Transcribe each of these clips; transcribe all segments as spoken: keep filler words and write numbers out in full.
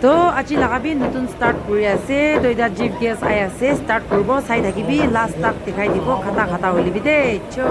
To aji laga bi notun start kuri ase. To etiya chief guest ahi ase, start kuribo, sai thakibi, last tak dikhai dibo, khata khata hoilebi de. Cho.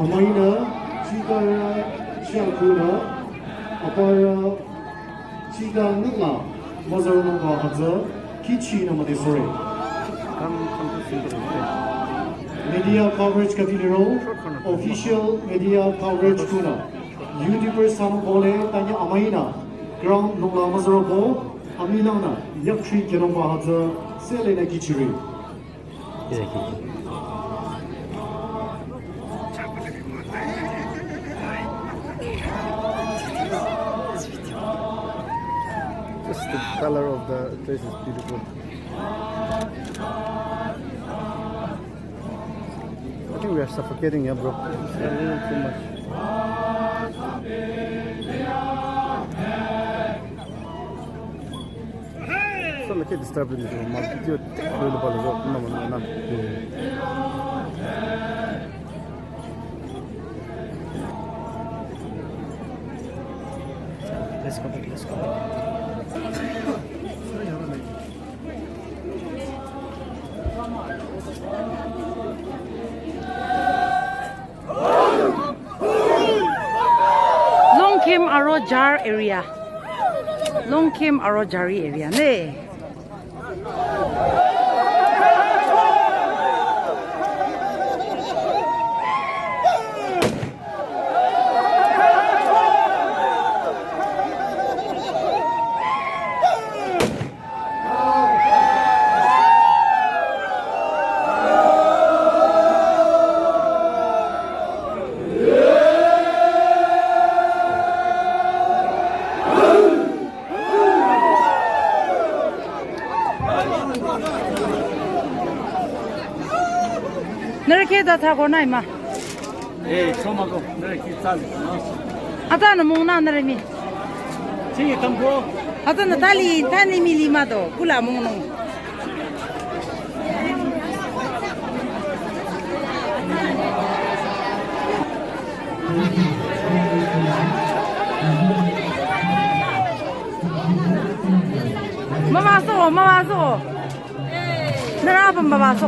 Amaina chikara chiakuna apara chika nukla mazar nukla hatsa kichi na mati sore. Media coverage katiliro official media coverage kuna YouTuber sam kole tanya amaina ground nukla mazar ko amilana yakri kenong ba hatsa sele na kichiri. Just the color of the place is beautiful. I think we are suffocating here, bro. It's a little too much. So, like, disturbing the video. Really bad, bro. No, no, no. Longkhim aro Jar area. Longkhim aro Jari area ne. Nere ke da tha ko nai ma. Eh, soma ko, nere ki tsal. Ata na mung na nere mi. Chi tam ko. Ata na tali, tani mi li ma do, kula mung no. Mama so, mama so. Nara pamba ba so.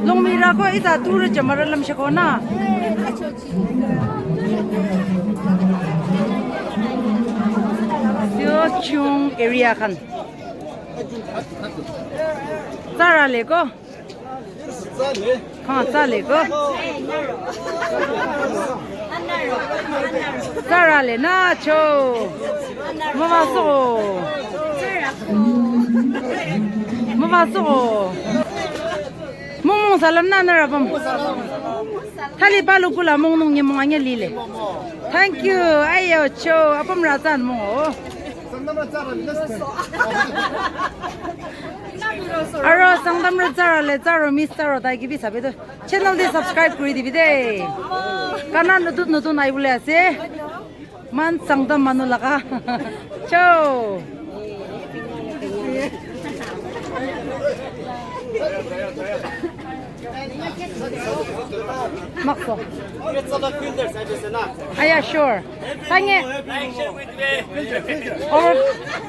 Long mi ra ko ita tu re jamara lam shako na. Sio chung area khan. Tsara le ko. Ha, tsale ko. Tsara le na cho. Mama so. Mama so. Mung mung salam na na rabam. Thali balu kula mung nung ye mung anya lile. Thank you. Ayo cho. Apam ratan mo. Aro Sangtam ra tsara le tsaro miss tsaro tai kibi sabi tu channel de subscribe kuri dibi de. Kana notun notun ai bole ase. Man Sangtam manu laga. Cho. Makso. Aya sure. Thank you. Our,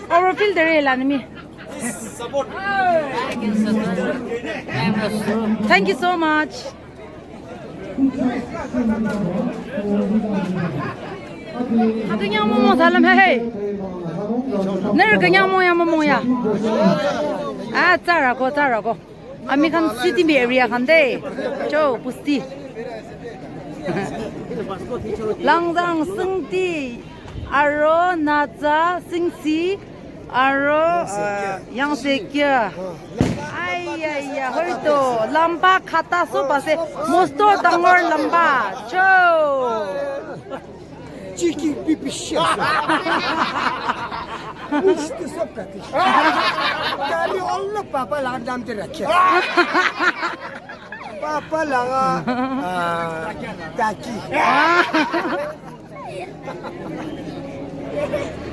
our field area la nimi. Thank you so much. Atu nyamo mo salam he he. Ner ke nyamo ya mo ya. Ah, tsara ko, tsara ko. Ami khan city mi area khan de. Cho, pusti. Langzang, Singti, aro Naza, Singsi, aro, ah, Yangsekia. Ai, ai, ai, hoi to. Lamba khata sob ase. Mosto dangor lamba. Cho. Chiki pipi shit. Ushtu sob kati. Kali Allah papa laga dam te rakhe. Papa laga, ah, taki.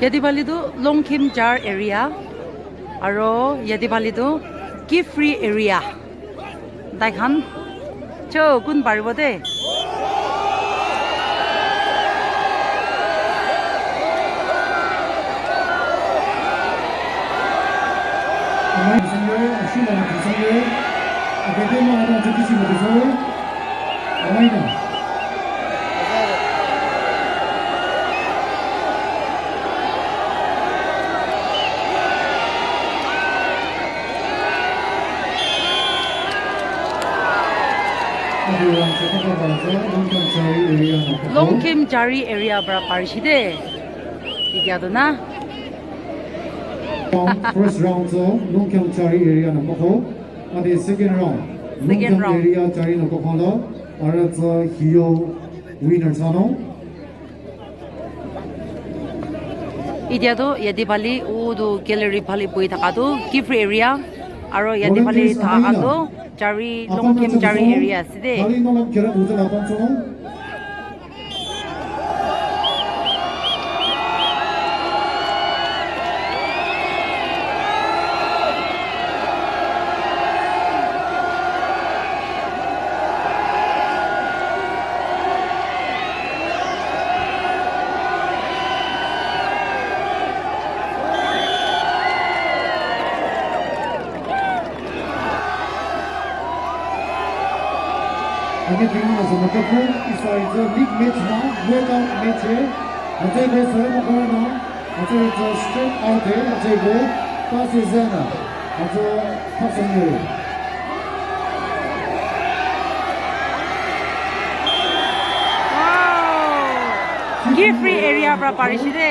Yate phale tu Longkhim Jar area, aro yate phale tu Kiphire area. Tai khan cho kun paribo de. Longkhim Jari area para parishi de. Etia tu na. First round so Longkhim Jari area na pako. Ade second round. Second Longkhim round. Area Jari na pako lo. Ara sa hiyo winner sano. Etia tu yate phale, utu gallery phale bohi thaka tu Kiphire area, aro yate phale thaka khan tu Jari, Longkhim Jari area ase de. Ake tingna ase, matlab, is a, it's a league match na, knockout match hai. Ache ko sare makar na, ache ko straight out hai, ache ko pass is na, ache pass is na. Wow! Ki free area pra parishi de.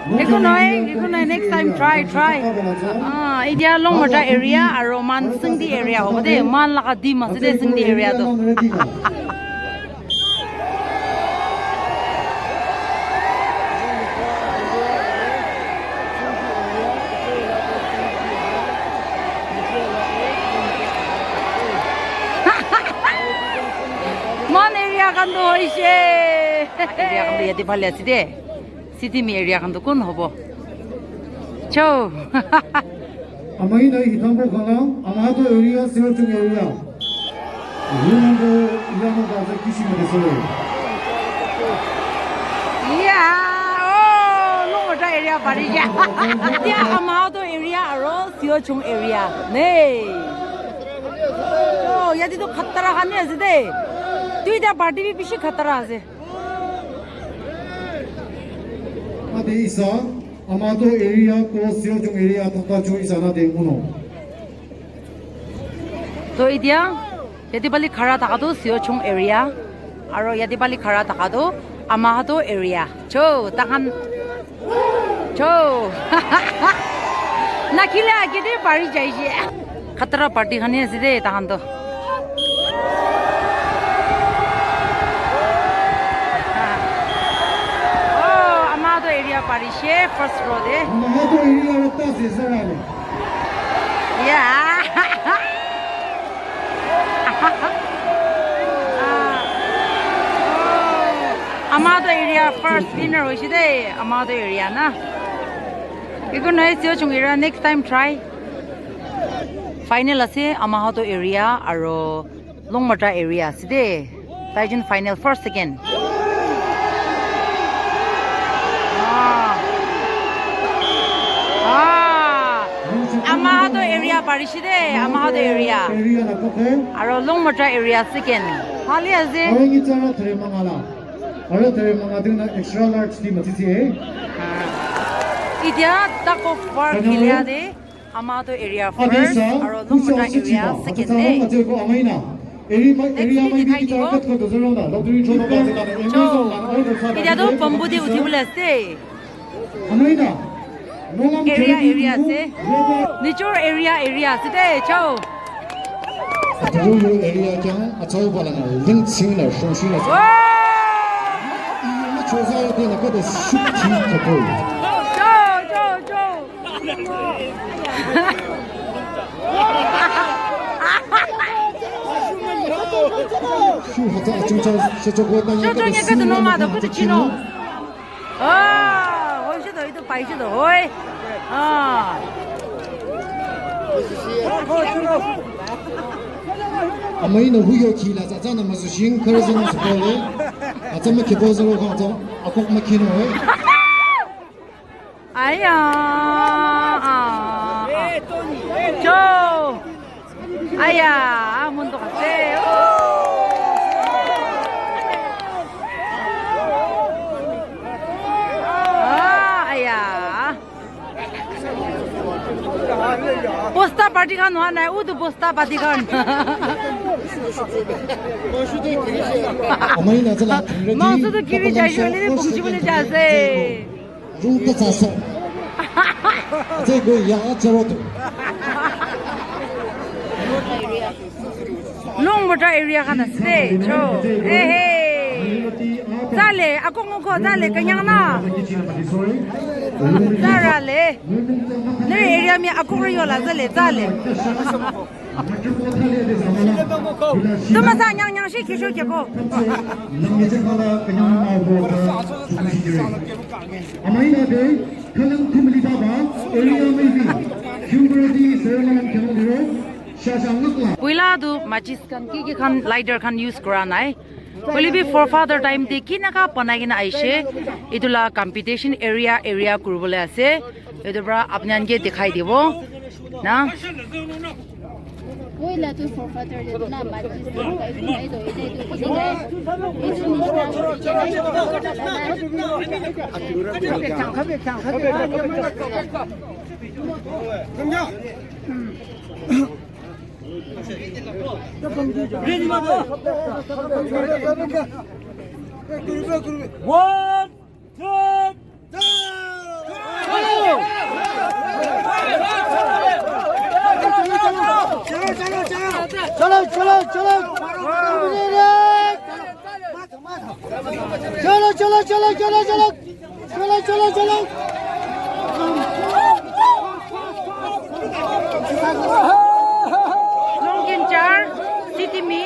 Ekho nohoi, ekho nohoi, next time try, try. Ah, etia Longmata area aro man Singdi area hobo de, man laga team ase de Singdi area to. Man area khan to hoise. Area khan to yate phale ase de. City mi area khan to kun hobo? Cho. Amai nai hitambo khala, amato area, Seochung area. Yungo, yamo kaza kishi mo desore. Yeah, oh, Longmata area pari ya. Tia amato area aro Seochung area. Nei. Oh, yate to khatara khan ase de. Duita party bi bishi khatara ase. Ate isa, amato area ko Seochung area thaka chu isa na de uno. To itia, yate bali khara thaka tu Seochung area, aro yate bali khara thaka tu Amahato area. Cho, tahan. Cho. Nakila agede pari jaise. Khatara party khan he ase de tahan to. Oh, Amahato area parishe first row de. Amahato area ekta ase sir aro. Yeah. Ah. Oh. Amahato area first winner hoise de. Amahato area na. Iku nai Seochung area next time try. Final ase Amahato area aro Longmata area ase de. Taijun final first second. Ah. Ah. Amahato area parishi de, Amahato area. Aro Longmata area second. Hali ase. Aro ni chara thre mangala. Aro thre manga ding na extra large team ati si eh. Ah. Itia tug of war khilia de. Amahato area first, aro Longmata area second de. Next bi dikhai dibo. Cho, etia to bamboo de uthi bole ase. Area, area ase. Nijor area, area ase de, cho. Wow! Cho, cho, cho. Shu hata achung cha, cha, cha, ko ta. Shu to nya ka to no ma do, ko to chino. Ah, hoi shu to, ito pai shu to, hoi. Ah. Amai no huyo ki la cha cha na ma su shin, kar zin su ko le. Acha ma ki bo zero ko cha, akok ma ki no, hoi. Aya, ah, ah. Cho. Aya, ah, mun to kase. Ah, aya. Bosta party khan hoa nai, utu bosta party khan. Mangso to kiri jai shole ni pungji bole jai ase. Rung ta sa so. Ate go ya charo to. Longmata area khan ase, cho. Eh, hey. Chale, akong ko chale, kanyang na. Chara le. Nere area mi akong ri yola, chale, chale. Tuma sa nyang nyang shi kisho kiko. Amai na de, kalang kumli baba, area maybe, Kimberly, Saralang, Kimberly, Shasha, Ngakla. Puila tu machis khan, ki ki khan, lighter khan use kura nai. Hoile bi forefather time te kinaka banai kena aishe, etu la competition area, area kuribole ase. Etu pra apni khan ke dikhai dibo. Na? Oila tu forefather de na ma ji se ka ibu na ido ide ido ide na. Ibu ni sa. One, two, three. Chalo, chalo, chalo, chalo. Chalo, chalo, chalo, chalo. Chalo, chalo, chalo. Longkimchar, Sitimi,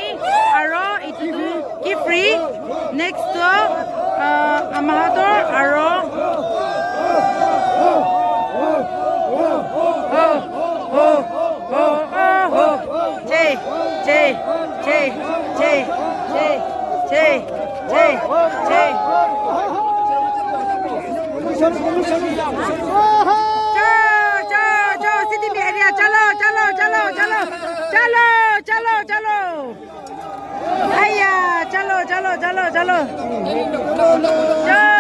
aro itu tu Kiphire, next tu, uh, Amahator, aro, oh, oh, oh, oh, oh. Che, che, che, che, che, che, che, che. Chalo, chalo, chalo, Sitimi area, chalo, chalo, chalo, chalo. Chalo, chalo, chalo. Aya, chalo, chalo, chalo, chalo. Chalo.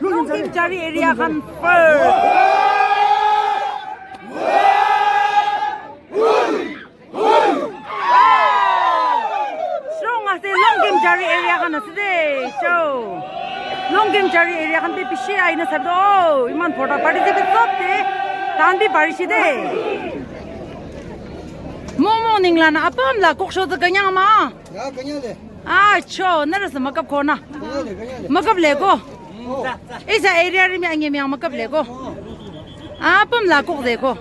Longkimchari area khan first. Strong ase, Longkimchari area khan ase de, cho. Longkimchari area khan bi bishi aina sabi do, oh, iman photo participate sob de, tan bi parishe de. Momo ningla na apam la koksho de kanya ma. Ya, kanya le. Ah, cho, nara sa makap ko na. Kanya le, kanya le. Makap le ko. Oh. Isa area ri mi angi mi makap le ko. Apam la kok de ko.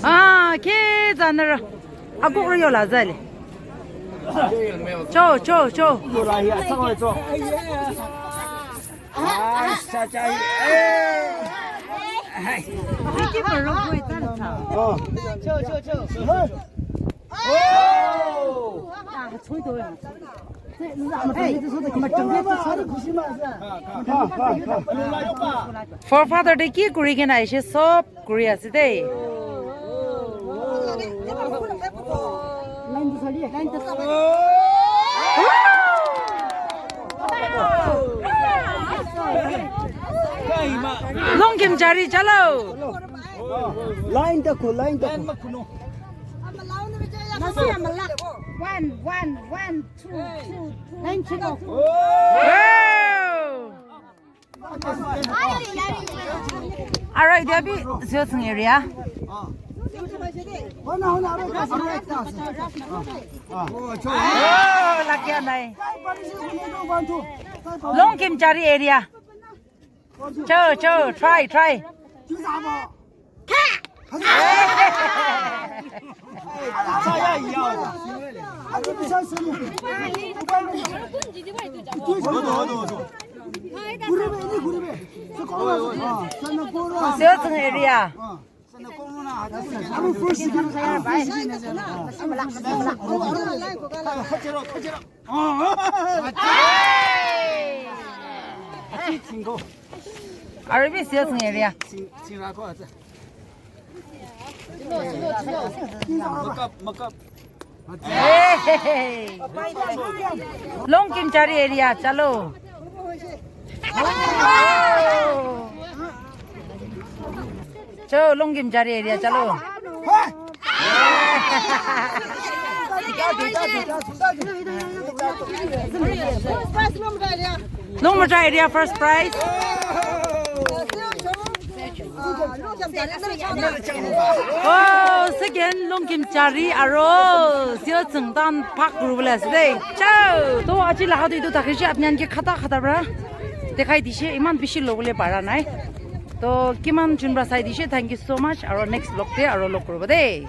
Ah, ke za nara. Akok ri yo la za le. Cho, cho, cho. Forefather de ki kuri kena aishe, sob kuri ase de. Longkimchari, chalo. Line ta ko, line ta ko. One, one, one, two, two, two. Line chiko. Wow. Aro etia bi Siotsung area. Oh, lagia nai. Longkimchari area. Cho, cho, try, try. Siotsung area. Aro bi Siotsung area. Hey. Longkimchari area, chalo. Cho, Longkimchari area, chalo. Longkimchari area, first prize. Oh, second, Longkimchari aro Siotsung tan phak kuribole ase de. Chao. To aji laga tu etu thakishe, apni khan ke khata khata para dekhai dishe, iman bishi lobole para nai. To kiman jun para sai dishe, thank you so much. Aro next vlog te aro log kuribo de.